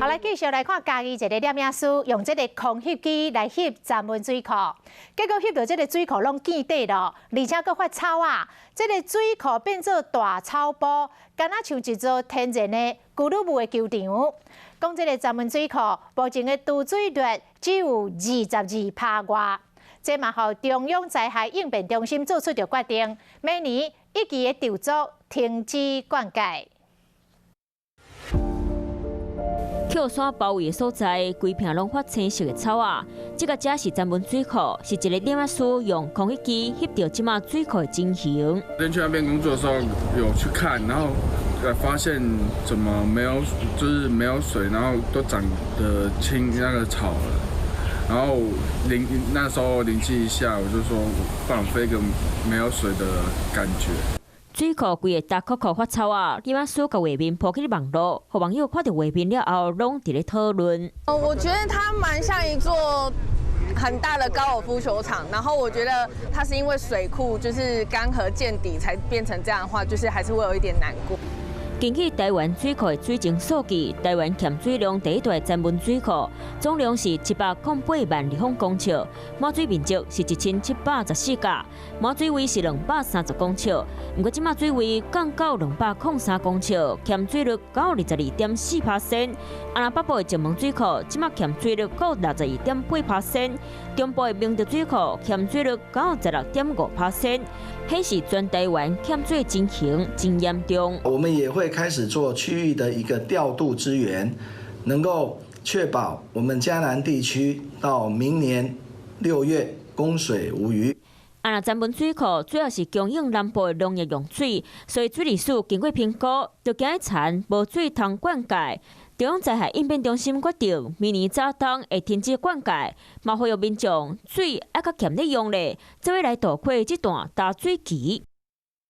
好，來繼續來看嘉義一個攝影師用這個空翕機來翕鏨文水庫，結果翕著這個水庫攏見底囉，而且閣發草仔，這個水庫變做大草埔，敢若像一座天然的高爾夫的球場。講這個鏨文水庫目前的貯水率只有22%外，這嘛予中央災害應變中心做出著決定，明年一期的稻作停止灌溉。抾山包圍的所在，規片攏發青色的草仔。這个遮是鏨文水庫，是一个攝影師用空翕機翕著這馬水庫的情形。去那邊工作的時候有去看，然後發現怎麼沒有，就是沒有水，然後都長得青那個草了。然後那時候靈機一下，我就說放飛個沒有水的感覺。水庫規个焦洘洘發草仔，攝影師共畫面 po 去網路，予網友看著畫面了後，攏佇咧討論。我覺得它蠻像一座很大的高爾夫球場，然後我覺得它是因為水庫就是乾涸見底才變成這樣的話，就是還是會有一點難過。根據台灣水庫的水情數據，台灣欠水量第一大鏨文水庫總量是708萬立方公尺，滿水面積是1714甲，滿水位是230公尺。毋過這馬水位降到203公尺，欠水率到22.4%。啊，若北部的石門水庫這馬欠水率到62.8%，中部的明德水庫欠水率到16.5%，顯示全台灣欠水情形真嚴重。我們也會開始做區域的一個調度支援，能夠確保我們嘉南地區到明年6月供水無虞。啊，若鏨文水庫主要是供應南部的農業用水，所以水利署經過評估，就驚田無水通灌溉。中央災害應變中心決定，明年早冬會停止灌溉，嘛呼籲民眾水愛較儉咧用咧，做伙來度過這段焦水期。